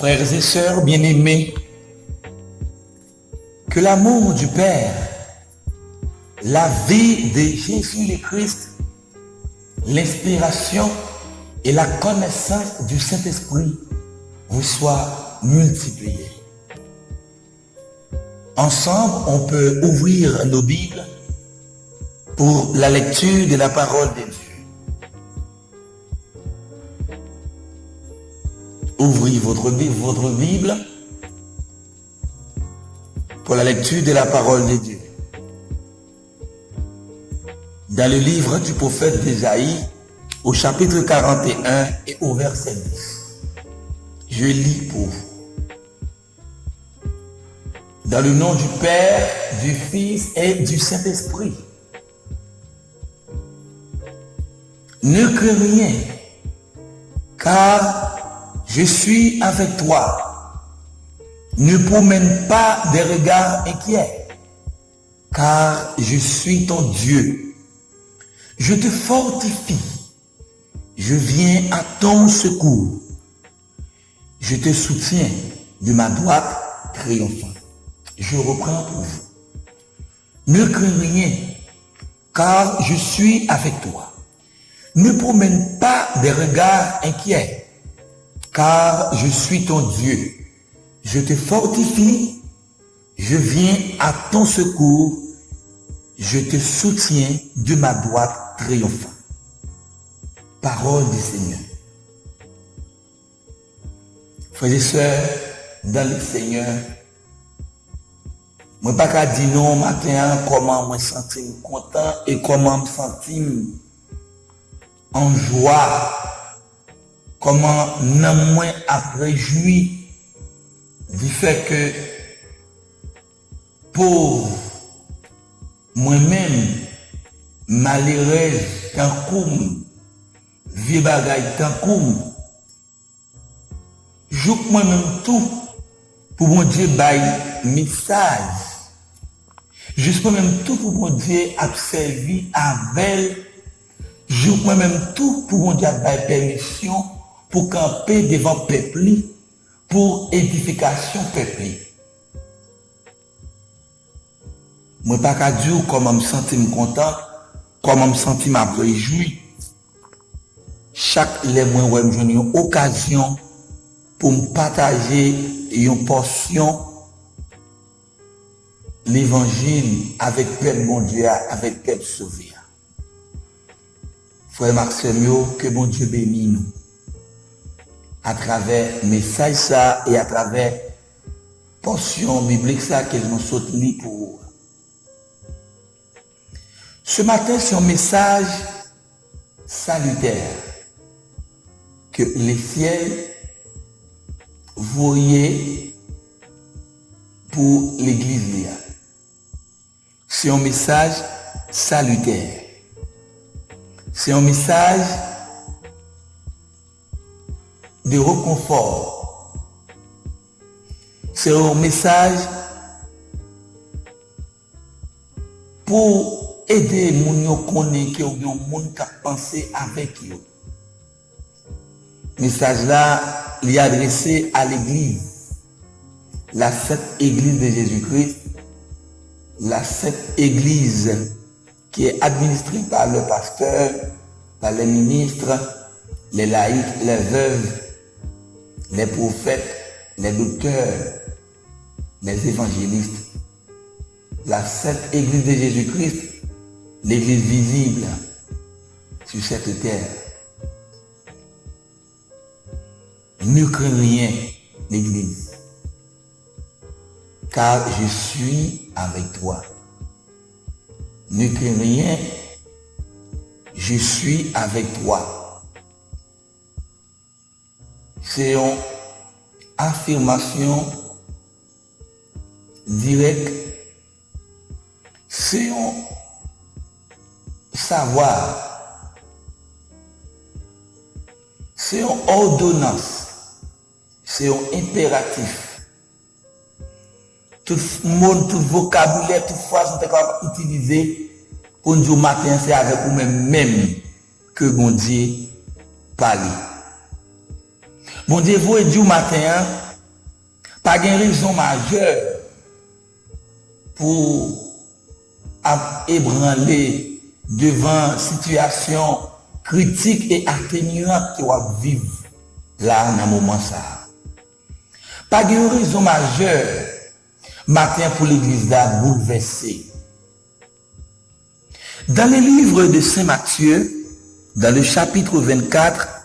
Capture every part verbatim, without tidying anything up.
Frères et sœurs bien-aimés, que l'amour du Père, la vie de Jésus le Christ, l'inspiration et la connaissance du Saint-Esprit vous soient multipliées. Ensemble, on peut ouvrir nos Bibles pour la lecture de la parole de Dieu. Ouvrez votre Bi-, votre Bible pour la lecture de la parole de Dieu. Dans le livre du prophète d'Ésaïe, au chapitre quarante et un et au verset dix. Je lis pour vous. Dans le nom du Père, du Fils et du Saint-Esprit. Ne crains rien, car je suis avec toi. Ne promène pas des regards inquiets, car je suis ton Dieu. Je te fortifie. Je viens à ton secours. Je te soutiens de ma droite triomphante. Je reprends pour vous. Ne crains rien, car je suis avec toi. Ne promène pas des regards inquiets, car je suis ton Dieu. Je te fortifie, je viens à ton secours, je te soutiens de ma droite triomphante. Parole du Seigneur. Frères et sœurs dans le Seigneur, mwen pa ka di nou maten an kòman mwen santi m kontan e kòman m santi m an jwa, kòman nanm mwen ap rejwi di fè ke pov mwen menm, malerèz tankou m, vye bagay tankou m, jouk mwen menm tou pou Bondye bay mesaj. Jis mwen menm tou pou Bondye ap sèvi avè l. Jouk mwen menm tou pou Bondye ap bay pèmisyon pou kanpe devan pèp li, pou edifikasyon pèp li. Mwen pa ka di w kòman m santi m kontan, kòman m santi m ap rejwi. Chak lè mwen wè m jwenn yon okazyon pou m pataje yon pòsyon levanjil avèk pèp Bondye a, avèk pèp sove a. Frè m ak sè m yo, ke Bondye beni nou atravè mesaj sa a e atravè pòsyon biblik sa a ke nou sot li pou ou a. Ce matin, c'est un message salutaire que le ciel voyait pour l'église li a. C'est un message salutaire. C'est un message de réconfort. C'est un message pou ede moun yo konnen ke w gen yon moun k ap panse avèk yo. Mesaj la, li adrese a legliz, la Sainte Église de Jésus-Christ, la Sainte Église qui est administrée par le pasteur, par les ministres, les laïcs, les veuves, les prophètes, les docteurs, les évangélistes. La Sainte Église de Jésus-Christ, l'église visible sur cette terre. Ne crains rien, l'église, car je suis avec toi. Ne crains rien, je suis avec toi. Se yon afimasyon dirèk, se yon savwa, se yon òdonans, se yon enperatif. Tout mo, tout vokabilè, tout fraz nou te kapab itilize pou n di w maten an, se avèk ou menm menm ke Bondye pale. Bondye voye di w maten an, Pa gen rezon majè pou ap ebranle devan sitiyasyon kritik e atenyant ke w ap viv la nan moman sa a. Pa gen yon rezon majè maten an pou legliz la boulvèse. Dans le livre de Saint Matthieu, dans le chapitre vingt-quatre,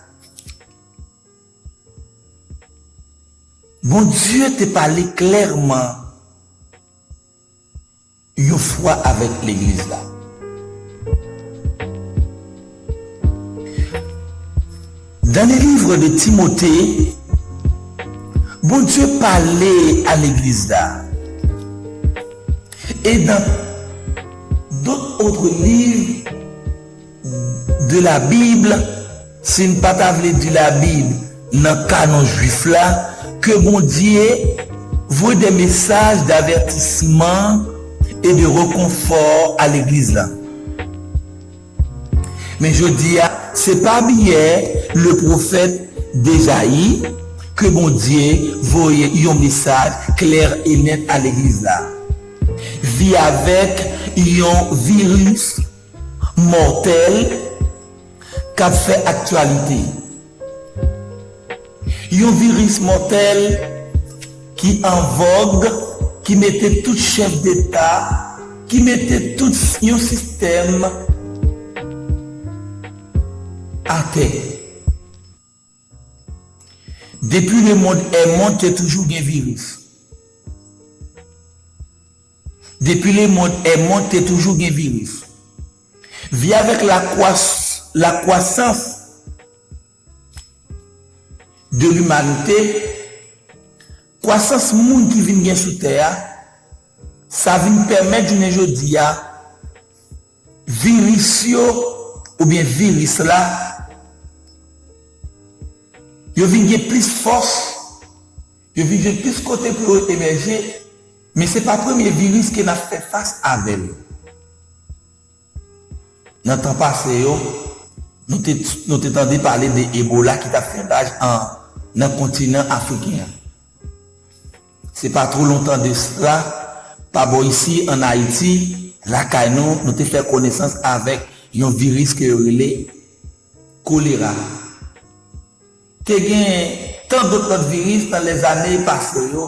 Bondye te pale klèman yon fwa avèk legliz la. Dans le livre de Timothée, Bondye pale a legliz la. E dans d'autres autres livres de la Bible, si n pa ta vle di Labib nan kanon jwif la, ke Bondye voye des messages d'avertissement et de réconfort a legliz la. Men jodi a, se pa byè le pwofèt Ezayi ke Bondye voye yon mesaj klè e nèt a legliz la. Vi avèk yon viris mòtèl k ap fè aktyalite. Yon viris mòtèl ki an vòg, ki mete tout chèf deta, ki mete tout yon sistèm atè. Depi lemonn è monn, te toujou gen viris. Depi lemonn è monn, te toujou gen viris. Vi avèk la croissance de l'humanité, kwasans moun ki vin gen sou tè a, sa vin pèmèt jounen jodi a, viris yo, oubyen viris la, yo vin gen plis fòs, yo vin jwenn plis kote pou yo emèje, men se pa premye viris ke n ap fè fas avè l. Nan tan pase yo, nou te, nou te tande pale de Ebola ki t ap fè raj an, nan kontinan afriken an. Se pa two lontan de sila, pa bò isi, ann Ayiti, lakay nou, nou te fè konesans avèk yon viris ke yo rele kolera. Te gen tan dòt lòt viris nan lèzane pase yo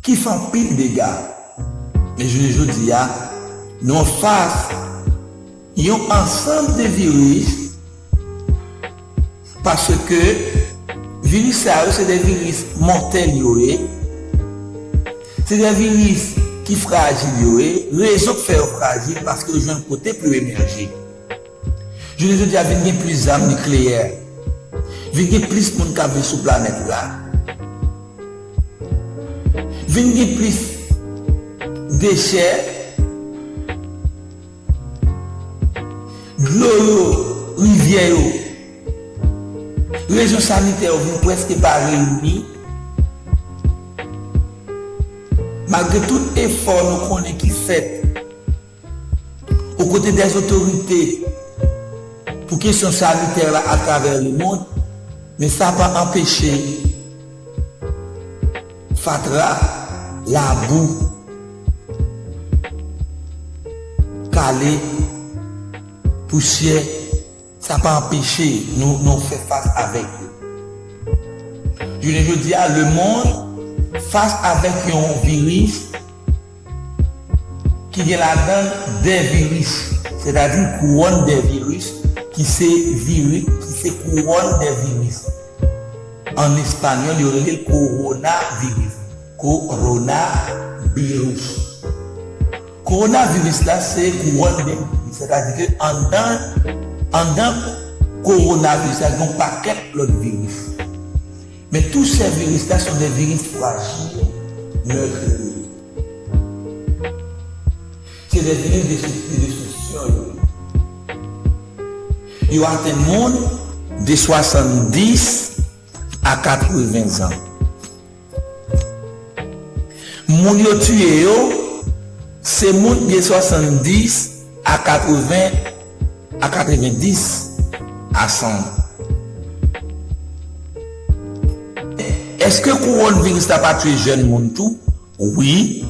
ki fè anpil dega. Men jounen jodi a, nou anfas yon ansanm de viris, paske viris sa yo se de viris mòtèl yo ye, se de viris ki frajil yo ye, rezon k fè yo frajil, paske yo jwenn kote pou yo emèje. Jounen jodi a vin gen plis zam nikleyè. Vin gen plis moun k ap viv sou planèt la. Vin gen plis dechè. Dlo yo, rivyè yo, rejyon sanitè yo vin prèske pa reyini. Malgre tout efò nou konnen ki fèt aux côtés des autorités pou kesyon sanitè la atravè lemond, men sa pa anpeche fatra, labou, kale, pousyè, sa pa anpeche nou, nou fè fas avèk yo. Jounen jodi a, lemond fas avèk yon viris ki gen ladan l de viris, sètadi kouwòn de viris, ki se viri, ki se kouwòn de viris. An espanyòl, yo rele l kowonaviris. Coronavirus. Kowonaviris la se kouwòn de viris, sètadi ke anndan, anndan kowonaviris la gen yon pakèt lòt viris. Men tous ces virus là sont des virus fragiles, meurtriers. Se de viris de, de destriksyon yo ye. Yo atenn moun de swasanndis a katreven zan. Moun yo tiye yo, se moun de swasanndis a katreven a katrevendis a san. Èske kowòn viris la pa tye jèn moun tou? Wi.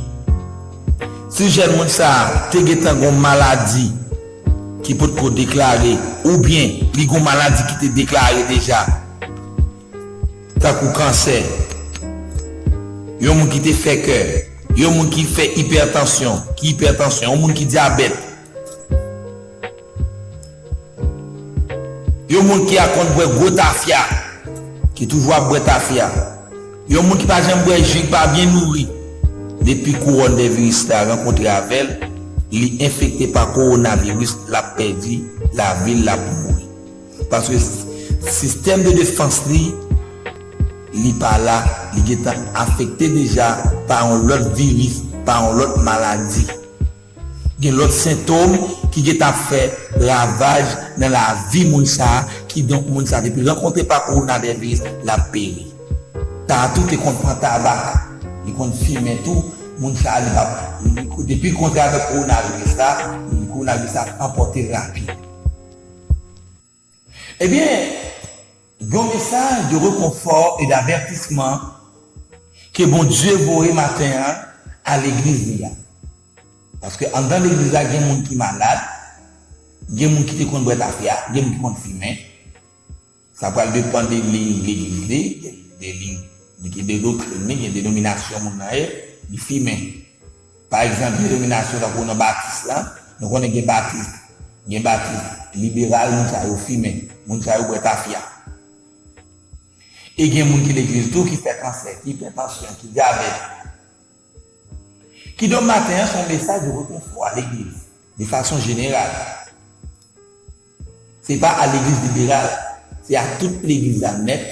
Si jèn moun sa a te gentan gen yon maladi ki potko deklare, oubyen li gen yon maladi ki te deklare deja, tankou kansè, yon moun ki te fè kè, yon moun ki fè ipètansyon, ki ipètansyon, yon moun ki dyabèt, yon moun ki a konn bwè gwo tafya, ki toujou ap bwè tafya, yon moun ki pa janm bwè ji, ki pa byen nouri, depi kowòn de viris la rankontre avè l, li enfekte pa kowonaviris, l ap pèdi lavi l, l ap mouri. Paske s-, sistèm de defans li, li pa la, li gentan afekte deja pa yon lòt viris, pa yon lòt maladi. Gen lòt sentòm ki gentan ap fè ravaj nan lavi moun sa a, kidonk moun sa a depi rankontre pa kowonaviris, l ap peri. Sa a tou te konn pran tabak, li konn fimen tou, moun sa a li p ap, li, depi l kontre avèk kowonaviris la, kowonaviris la ap anpòte l rapid. Ebyen, gen yon mesaj de rekonfò e davètisman ke Bondye voye maten an a legliz li a. Paske anndan legliz la, gen moun ki malad, gen moun ki te konn bwè tafya, gen moun ki konn fimen. Sa pral depann de liy legliz li, de, de liy, de, de doktrin li, de denominasyon moun nan ye, li fimen. Pa egzanp, denominasyon tankou nan batis la, nou konnen gen batis, gen batis liberal, moun sa yo fimen, moun sa yo bwè tafya. E gen moun ki legliz tou ki fè kansè, ki ipètansyon, ki dyabèt. Kidonk, maten an, se yon mesaj de rekonfò a legliz, de fason jeneral. Se pa a legliz liberal, se a tout legliz la nèt,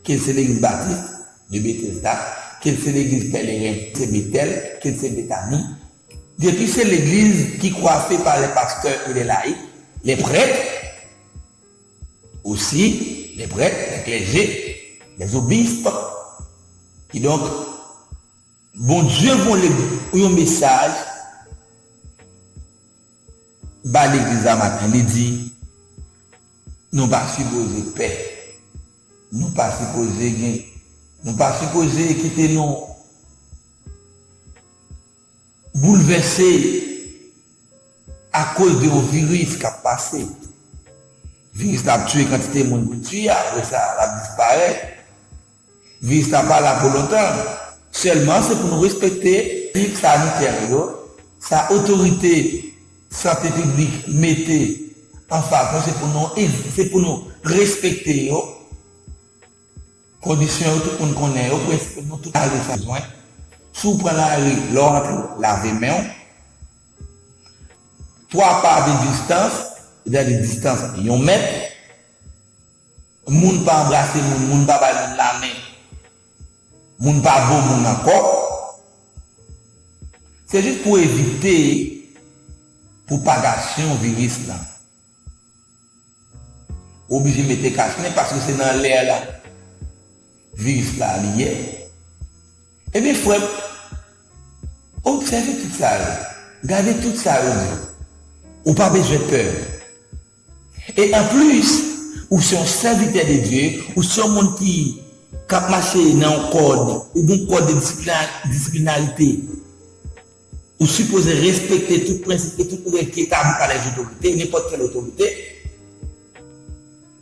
ke l se legliz batis de Betesda, ke l se legliz pèleren se Betèl, ke l se Betani. Depi se legliz ki kwafe pa les pasteurs et les laïcs, les prêtres aussi, les prêtres, les clergés, les obistes. Kidonk, Bondye voye yon mesaj ba legliz la maten, li di, nou pa sipoze pè. Nou pa sipoze gen, nou pa sipoze kite nou boulvèse akoz de yon viris k ap pase. Viris la ap tiye kantite moun pou l tiye, apre sa, l ap disparèt. Viris la pa la pou lontan. Sèlman, se pou nou respekte règ sanitè yo, sa otorite sante piblik mete an fas nou, se pou nou, se pou nou respekte yo. Kondisyon yo, tout moun konnen yo, prensip nou tout lari sa bezwen. Si w pran lari, lè w antre, lave men w. Twa pa de distans, sètadi distans yon mèt. Moun pa anbrase moun, moun pa bay moun lamen, moun pa bo moun ankò. Se jis pou evite pwopagasyon viris lan. Oblije mete kach nen paske se nan lè la viris la li ye. Ebyen, frè m, obsève tout sa yo. Gade tout sa yo di. Ou pa bezwen pè. E anplis, ou se yon sèvitè de Dye, ou se yon moun ki, k ap mache nan yon kòd, ou gen yon kòd de disiplina-, disiplinarite. Ou sipoze respekte tout prensip e tout règ ki etabli pa lèzotorite, nenpòt kèl otorite.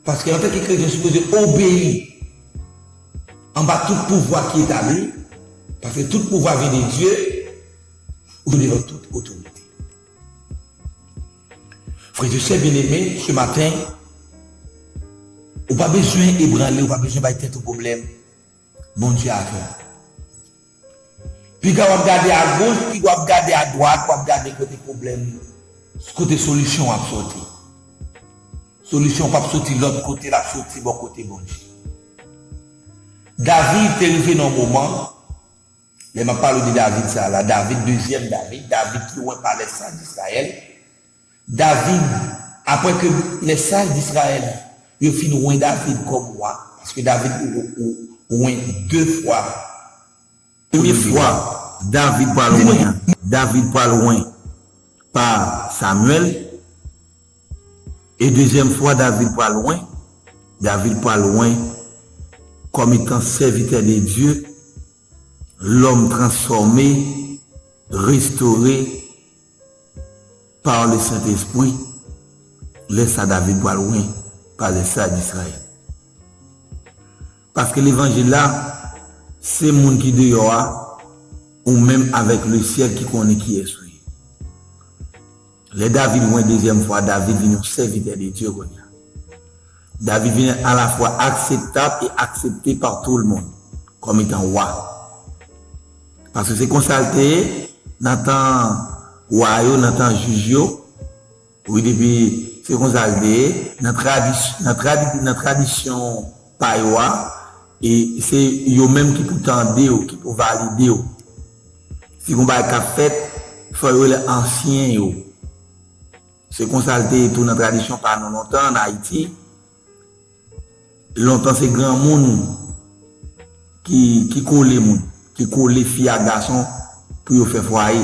Paske antanke kretyen, ou sipoze obeyi anba tout pouvwa ki etabli, paske tout pouvwa vyen de Dye, ou devan tout otorite. Frè e sè byeneme, ce matin, ou pa bezwen ebrale, ou pa bezwen bay tèt ou pwoblèm. Bondye avè w. Piga w ap gade agoch, piga w ap gade adwat, w ap gade kote pwoblèm, kote solisyon w ap soti. Solisyon p ap soti lòt kote, l ap soti bò kote Bondye. David te rive nan yon moman, lè m ap pale w de David sa a la, David, dezyèm David, David ki wen pa les sages d'Israël, David, apre ke les sages d'Israël yo fin wen David kòm wa, paske David ou, ou, ou wen de fwa. Premye fwa David pral wen an, David pral wen pa Samuel, e dezyèm fwa David pral wen, David pral wen Comme étant serviteur de Dieu, l'homme transformé, restauré par le Saint-Esprit, lè sa David pral wen pa lè sa d'Israël. Paske levanjil la, se moun ki deyò a, ou menm avèk lesyèl ki konnen kiyès ou ye. Lè David wen dezyèm fwa, David vin yon sèvitè de Dye kounye a. David vin alafwa akseptab e aksepte pa tout le monde kòm etan wa. Paske se konsa l te ye nan tan wa yo, nan tan jij yo. Wi, depi se konsa l te ye, nan tradis-, nan tradi-, nan tradisyon pa yo a, e se yo menm ki pou tande w, ki pou valide w. Si gon bagay k ap fèt, fò yo rele ansyen yo. Se konsa l te ye tou nan tradisyon pa nou lontan ann Ayiti. Lontan se granmoun ki, ki kole moun, ki kole fi ak gason pou yo fè fwaye.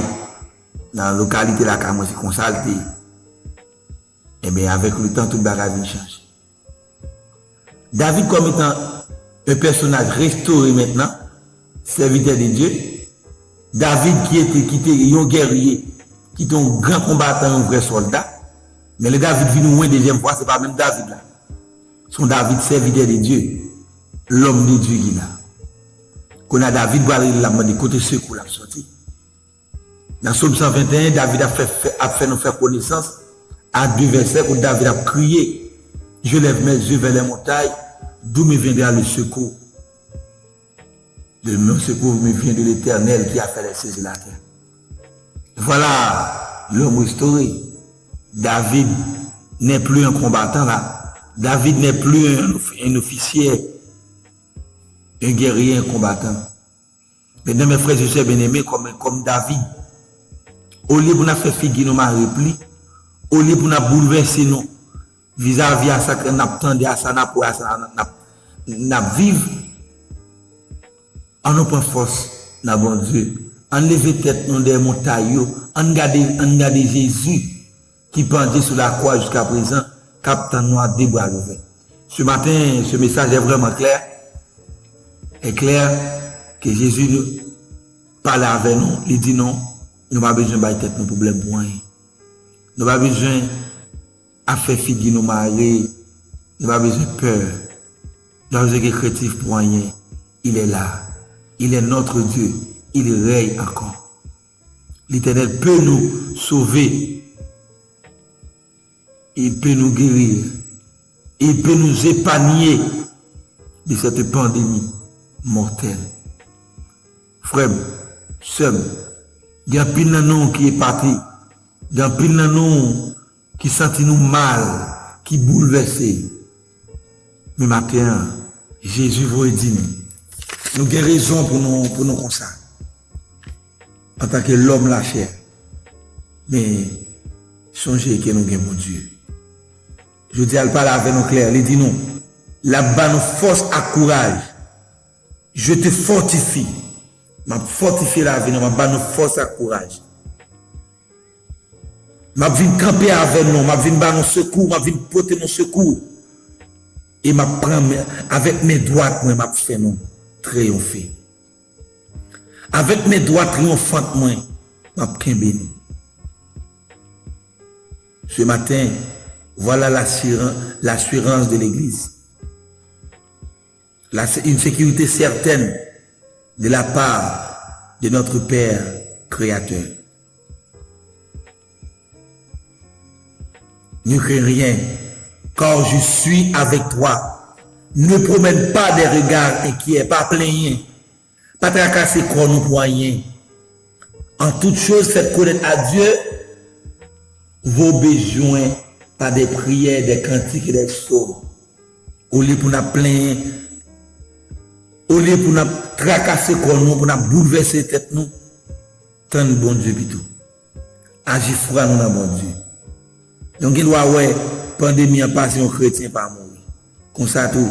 Nan lokalite lakay mwen, se konsa l te ye. Ebyen, avèk letan, tout bagay vin chanje. David comme étant un personnage restauré maintenant, serviteur de Dieu, David ki ete, ki te yon gèrye, ki te yon gran konbatan, yon vrè sòlda, men lè David vin wen dezyèm fwa, se pa menm David la. Se yon David serviteur de Dieu, l'homme de Dieu ki la. Kounye a David pral rele l ap mande kote sekou l ap sòti. Nan Sòm san venteyen, David ap fè, fè, ap fè nou fè konesans a de vèsè kote David ap kriye, Je lève mes yeux vers les montagnes, d'où me viendra le secours? De mon secours me vient de l'Éternel qui a fait les cieux et la terre. Voilà l'homme restauré. David n'est plus un combattant là. David n'est plus un, un officier, un guerrier, un combattant. Mesdames, mes frères et sœurs bien-aimés, comme, comme David, olye pou n ap fè figi nou mare pli, olye pou n ap boulvèse nou vizavi a sa ke n ap tande, a sa n ap wè, a sa n ap, n ap viv, ann nou pran fòs nan Bondye. Ann leve tèt nou dèyè montay yo. Ann gade, ann gade Jezi ki pandye sou lakwa jiska prezan, k ap tann nou a de bra louvè. Ce matin, ce message est vraiment clair. Est clair que Jésus pale avè nou, li di nou, nou pa bezwen bay tèt nou pwoblèm pou anyen. Nou pa bezwen ap fè figi nou mare, nou pa bezwen pè, nou pa bezwen gen krentif pou anyen. Il est là. Il est notre Dieu. Il règne encore. L'Éternel peut nous sauver. Il peut nous guérir. Il peut nous épargner de cette pandémie mortelle. Frè m, sè m, gen anpil nan nou ki epate, gen anpil nan nou ki santi nou mal, ki boulvèse. Men maten an, Jezi voye di nou, nou gen rezon pou nou, pou nou konsa. Antanke lòm lachè, men sonje ke nou gen Bondye. Jodi a, l pale avè nou klè, li di nou, l ap ba nou fòs ak kouraj. Je te fortifie. M ap fòtifye lavi nou, m ap ba nou fòs ak kouraj. M ap vin kanpe avè nou, m ap vin ba nou sekou, m ap vin pote nou sekou. E m ap pran men, avèk men dwat mwen, m ap fè nou triyonfe. Avèk men dwat triyonfant mwen, m ap kenbe nou. Ce matin, voilà l'assuran-, l'assurance de l'Église. Là, c'est une sécurité certaine de la part de notre Père Créateur. Ne crains rien, car je suis avec toi. Ne promène pas des regards inquiets, pa plenyen, pa trakase kò nou pou anyen. En toute chose, faites connaître à Dieu vos besoins par des prières, des cantiques et des psaumes. Olye pou n ap plenyen, olye pou n ap trakase kò nou, pou n ap boulvèse tèt nou, tann Bondye pito. Aji fwa nou nan Bondye. Nou gen dwa wè pandemi an pase, yon kretyen pa mouri. Konsa tou,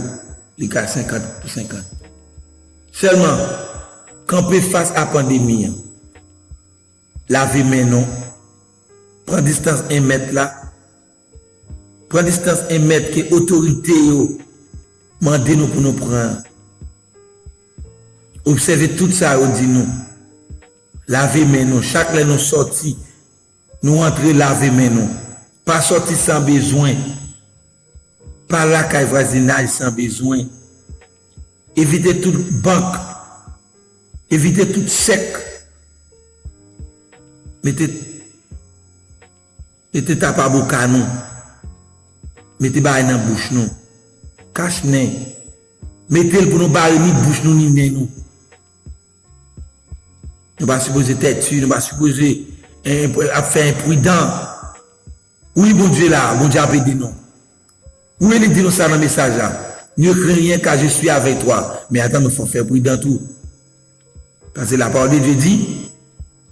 li ka senkant pou senkant. Sèlman, kanpe fas a pandemi an. Lave men nou. Pran distans en mèt la. Pran distans en mèt ke otorite yo mande nou pou nou pran. Obsève tout sa yo di nou. Lave men nou. Chak lè nou sòti, nou antre lave men nou. Pa sòti san bezwen. Pa lakay vwazinaj san bezwen. Evite tout bank. Evite tout chèk. Mete, mete tapaboka nou. Mete bagay nan bouch nou. Kach nen. Mete l pou nou bare ni bouch nou ni nen nou. Nou pa sipoze tèti, nou pa sipoze, eh, ap fè enpridan. Wi, Bondye la, Bondye ap ede nou. Wi, li di nou sa nan mesaj la. Ne crains rien, car je suis avec toi. Men atann, nou fò fè pridan tou. Paske la parole de Dieu dit,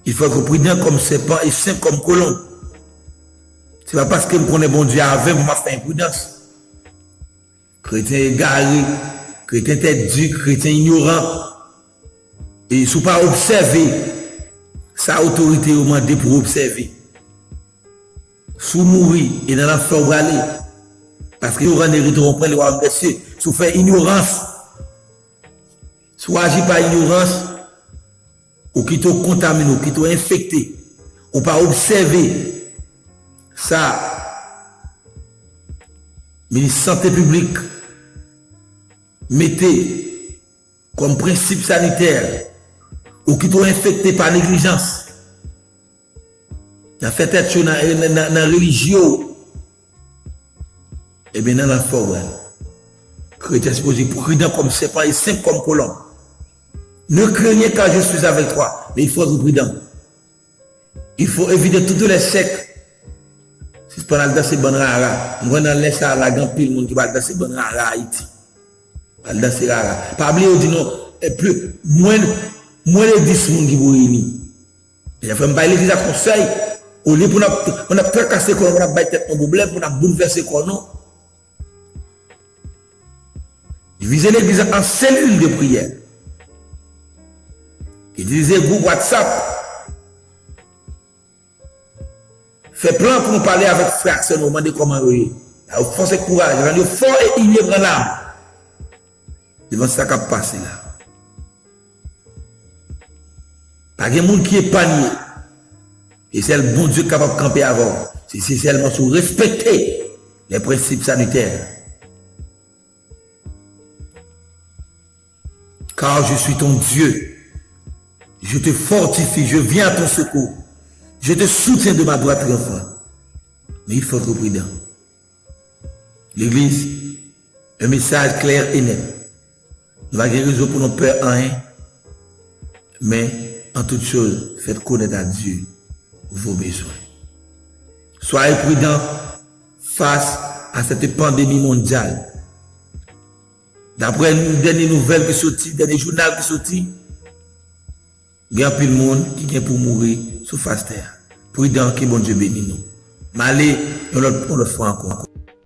il faut être prudent comme serpent et simple comme colombe. Se pa paske m konnen Bondye avè m pou m ap fè enpridans. Kretyen egare, kretyen tèt di, kretyen inyoran. E si w pa obsève sa otorite yo mande pou w obsève, si w mouri, e nan lanfè w prale. Paske ignorant n'hériteront point le royaume des cieux. Si w fè inyorans, si w aji pa inyorans, ou kite w kontamine, ou kite w enfekte, ou pa obsève sa minis sante piblik mete kòm prensip sanitè, ou kite w enfekte pa neglijans, nan fè tèt cho, nan, nan, nan, nan relijye w, ebyen, nan lanfè w pral. Kretyen sipoze pridan kòm sèpan e senp kòm kolonb. Ne crains rien, car je suis avec toi. Men il faut être prudent. Il faut éviter toutes les sectes. Sispann al danse bann rara. M kwè nan lè sa a la, gen anpil moun ki pral danse bann rara Ayiti. Pral danse rara. Pa bliye yo di nou, e, pli, mwen, mwen de dis moun ki pou reyini. Mezanmi, fò m bay legliz la konsèy. Olye pou n ap, pou n ap trakase kò nou, pou n ap bay tèt nou pwoblèm, pou n ap boulvèse kò nou. Divize legliz la an selil de priyè. Itilize gwoup WhatsApp. Fè plan pou nou pale avèk frè ak sè nou, mande kòman yo ye. Ba yo fòs e kouraj, rann yo fò e inebranlab devan sa k ap pase la. Pa gen moun ki epanye. E sèl Bondye k kapab kanpe avè w. Se, se sèlman si w respekte les principes sanitaires. Car je suis ton Dieu. Je te fortifie, je viens à ton secours. Je te soutiens de ma droite triomphante. Men il faut être prudent. Legliz, un message clair et net. Nou pa gen rezon pou nou pè anyen, mais en toute chose, faites connaître à Dieu vos besoins. Soyez prudents face à cette pandémie mondiale. Daprè dènye nouvèl ki soti, dènye jounal ki soti, gen anpil moun ki gen pou mouri sou fas tè a. Pridan, ke Bondye beni nou. M ale yon lòt, yon lòt fwa ankò.